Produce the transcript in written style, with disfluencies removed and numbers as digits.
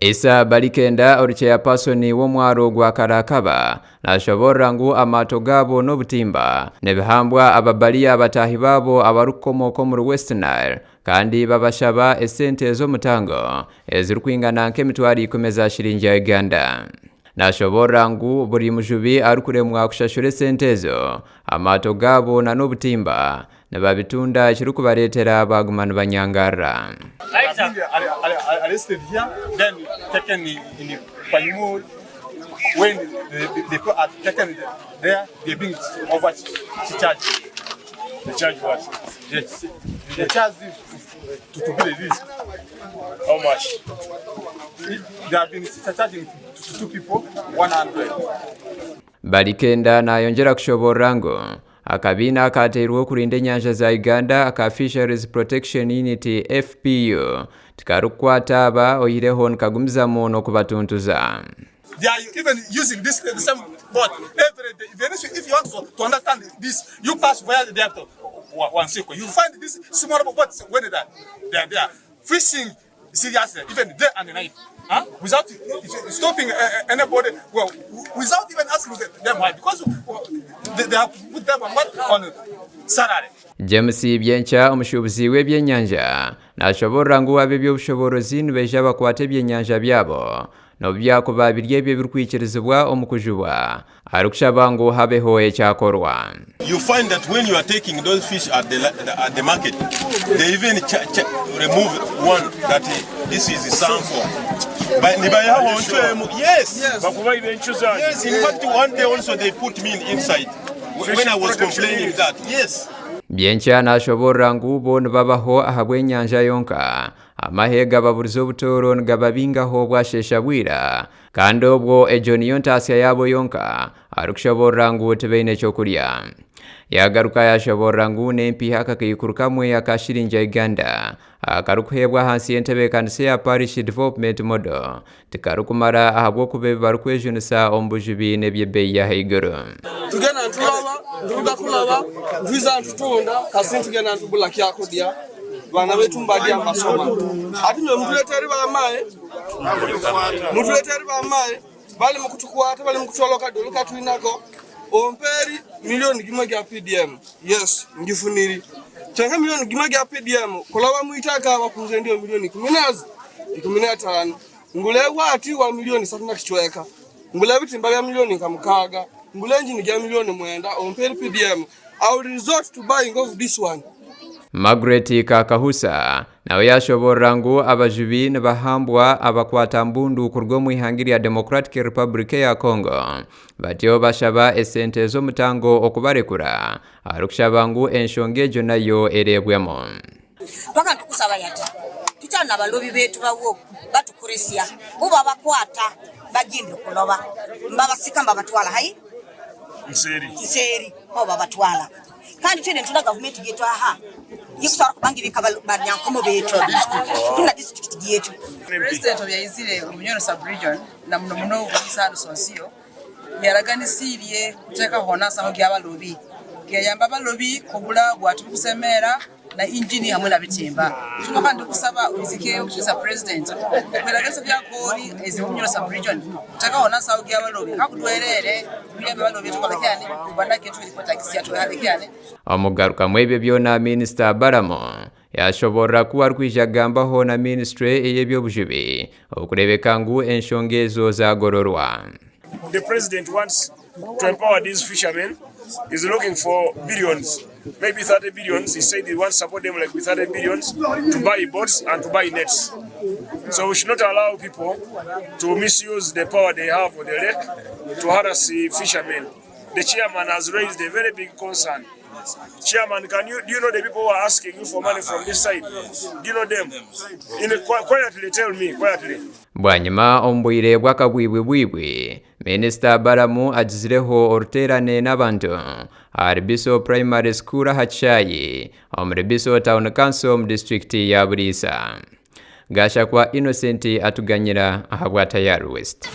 Issa Barikenda ori ceyapasoni w'omwaro gwa Karakaba nashoboorora ngu amaato gaabo n'obutimba nibihambwa ababariya bataahi baabo abarikukomooka omuri West Nile kandi babashaba esente z'omutango ezirikwingana nk'emitwaro ikumi eza shiringi ya Uganda. Nashoboorora ngu buri mujubi arikuremwa kushashura esente ezo, amaato gaabo n'obutimba nibabitunda ekirikubareetera baaguma nibanyangarira. Barikenda nayongyera kushoboorora ngu akabiina akaateirweho kurinda enyanja za Uganda aka Fisheries Protection Unit, FPU, tikarikukwata aba oihireho nikagumizamu n'okubatuntuza. They are even using this the same boat every day. Even if you want to, to understand this, you pass via the to Wansiko. You find these small boats when they are, they are there fishing seriously, even day and night. Huh? Without stopping anybody, well, without even asking them why, because they, they have put them on what? On salary. James Byenkya omushuubuzi w'ebyenyanja nashoboorora ngu ab'eby'obushoboorozi nibaija bakwata ebyenyanja byabo n'obu byakuba biri ebyo ebirikwikirizibwa omu kujubwa arikushaba ngu habeho ekyakorwa. You find that when you are taking those fish at the, at the market, they even cha cha remove one that this is sample. But nibayaho ntwemu. Yes. Bakuba ibintu zanyu. Yes, in fact one day also they put me inside when I was complaining that. Yes. Byenkya nashoboorora ngu bo nibabaho ahabw'enyanja yonka. Amahe gababuriza obutooro nigababingaho bwasheesha bwira kandi obwo egyo niyo ntaasya yaabo yonka arikushoboorora ngu tibaine ky'okurya. Yaagaruka yaashoboorora ngu n'empiiha akakaikuru kamwe aka shiringi ya Uganda akarikuheebwa ahansi y'entebeekanisa eya Parish Development Model tikarikumara ahabw'okuba ebi barikwejunisa omu bujubi n'eby'ebeeyi y'ahaiguru. Tugenda nituloba, nituruga kuloba, nitwiza nitutunda, kasi nitugenda nitugura kyakurya, baana baitu nibadya nibasoma. Hati nyowe mutuleetere bamahe, mutuleetere bamahe, bali mukutukwata, bali mukutoloka doli katwinako, ompeeri milioni gimwe gya PDM. Yes, ngifuniri. Kyenka milioni gimwe gya PDM kuloba mwitaka bakunze ndiyo milioni 15. Ngule wati wa milioni 3 na kichweka. Ngule bitimba bya milioni nka 6. Ngule engine gya milioni 9 omperi PDM. I will resort to buying of this one. Margaret Kakahusa nawe yashoboorora ngu abajubi nibahambwa abakwata mbundu kuruga omu ihanga rya Democratic Republic ya Congo batyo bashaba esente z'omutango okubarekura arikushaba ngu enshonga egyo nayo ereebwemu. Paka nitukusaba yati tukyali na balobi betu bawo batukurisya bo babakwata bagyendire kuloba mbabasika mbabatwala hayi Nseeri. Nseeri aho babatwala kandi twena nitwenda gavumenti yetu aha yekusobora kuba ngu ebika banyankomo betu tuna disiturikiti yetu. Purezidenti obu yaizire omu Bunyoro sub-region na muno muno Buliisa Lusosiyo yaraganisiibye kuteekaho hoona nsaho gy'abalobi geyamba abalobi kugura bwato bukusemeera na ingini hamwe na bitimba. Kinu kandi ndikusaba oizike okukiriza Purezidenti okweraganisa bya koori eziri omu Bunyoro sub-region kuteekaho hoona nsaho gy'abalobi nkakudwereere kuyamba abalobi tukora kyani kubanake twetagisia twehare kyani. Omu kugarukamu ebyo byona, Minisita Balamu yashoboorora ku arikwija kugambaho na minisiture ey'eby'obujubi okureebeka ngu enshonga ezo zagororwa. The president wants to empower these fishermen, he's looking for billions, maybe 30 billions, he said he wants to support them like with 30 billions to buy boats and to buy nets. So we should not allow people to misuse the power they have on the lake to harass the fishermen. The chairman has raised a very big concern. Chairman, can you do you know the people who are asking you for money from this side? Do you know them? In a, quietly tell me, quietly. Bwanyima omu bwire bw'akabwibwi-bwibwi, Minisita Balamu agizireho oruteerane n'abantu ahari Biso Primary School aha kishaayi omuri Biso Town Council omu disiturikiti ya Buliisa. Gashakwa Innocent atuganyira ahabwa Tayari West.